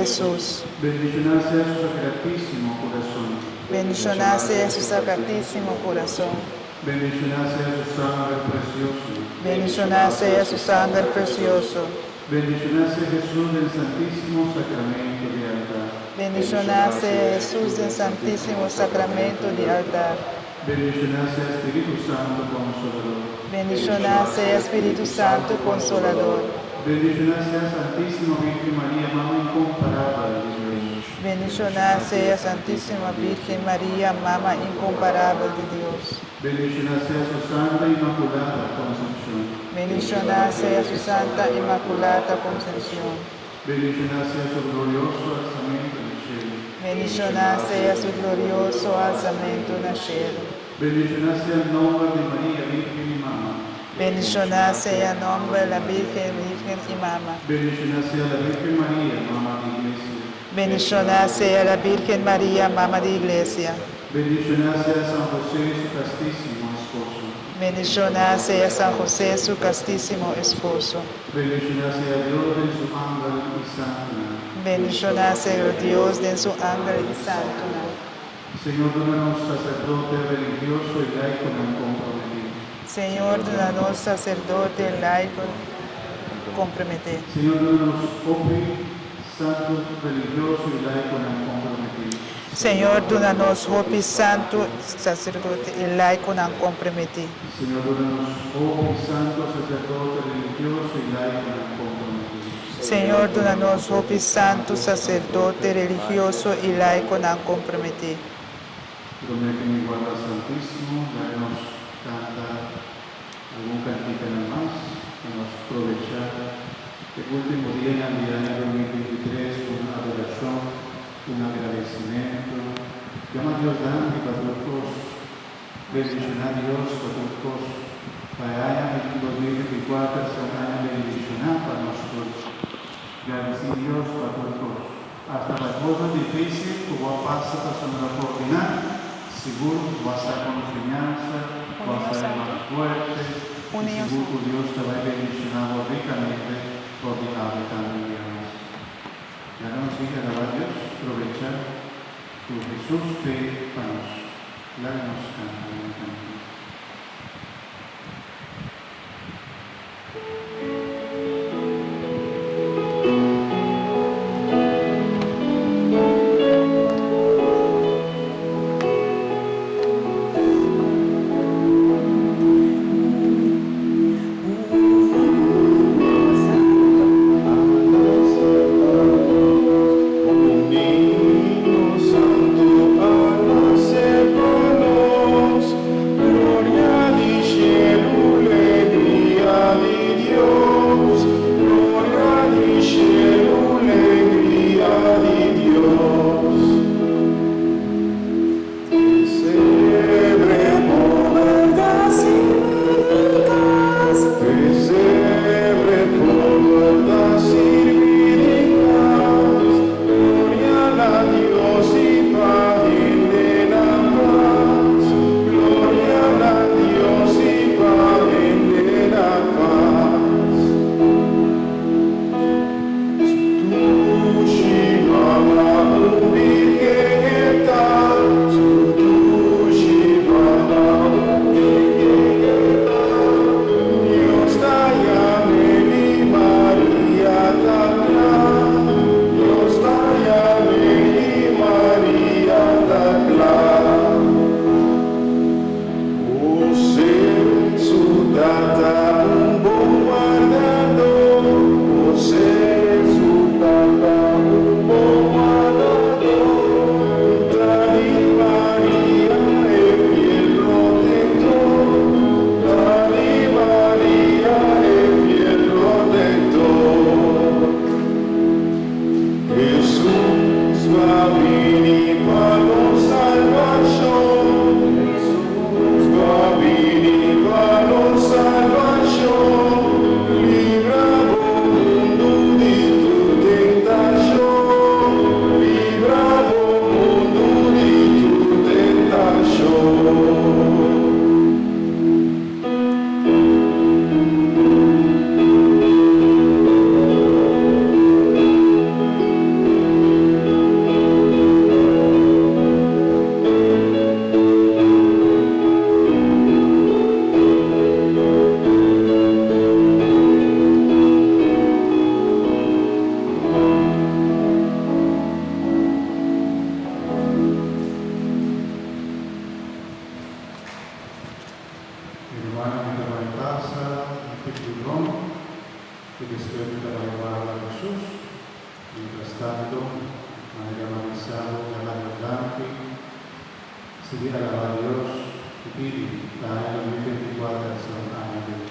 Hesus. Bendishoná sea su sacratísimo kurason. Bendishoná sea su sacratísimo kurason. Bendishoná sea su sanger presioso. Bendishoná sea su sanger presioso. Bendishoná sea Hesus den Santísimo Sakramento di altar. Bendishoná sea Hesus den Santísimo Sakramento di altar. Bendishoná sea Spiritu Santu Konsolador. Bendishoná sea Spiritu Santu Konsolador. Bendishoná sea Santísima Virgen Maria, Mama inkomparabel di Dios. Bendishoná sea Santísima Virgen Maria, Mama inkomparabel di Dios. Bendishoná sea su Santa Inmakulada Konsepshon. Bendishoná sea su Santa Inmakulada Konsepshon. Bendishoná sea su glorioso alsamentu na shelu. Bendishoná sea su glorioso alsamentu na shelu. Bendishoná sea nòmber di Maria, Virgen i Mama. Bendishoná sea nòmber la Virgen, Virgen i Mama. Bendishoná sea la Virgen Maria, Mama di Iglesia. Bendishoná sea la Virgen Maria, Mama di Iglesia. Bendishoná sea San José, su kastísimo esposo. Bendishoná sea San José, su kastísimo esposo. Bendishoná sea Dios den su angel i santunan. Bendishoná sea Dios den su angel i santunan. Señor, duna nos saserdote religioso i laikonan komprometí. Señor, duna nos saserdote laiko komprometí. Señor, duna nos hopi santu religioso i laikonan komprometí. Señor, duna nos hopi santu saserdote i laikonan komprometí. Señor, duna nos hopi santu saserdote religioso i laikonan komprometí. Señor, duna nos hopi santu saserdote religioso i laikonan komprometí. Promé ku mi warda Santísimo, laga nos kanta algun kantikanan mas pa nos probechá e último dianan di aña 2023 ku un adorashon, un agradesimentu. Yama Dios danki pa tur kos. Bendishoná Dios pa tur kos. Pa e aña 2024 sea un aña bendishoná pa nos tur. Gradisí Dios pa tur kos. Asta pa e kosnan difísil ku bo a pasa pasobra por di nan, sigur bo a saka un enseñansa, bo a sali mas fuerte. Un niño Sigur ku Dios ta bai bendishoná bo rikamente for di awe tambe un bia mas. Laga nos sigui alabá Dios, probechá ku Hesus t'ei pa nos. Laga nos kanta un kantika. Mi rumannan, mi ta bai pasa un tiki rond i despues mi ta bai warda Hesus. Mientras tanto, manera mi a bisa bo ta haña danki, sigui alabá Dios i pidi pa aña 2024 sea un aña di.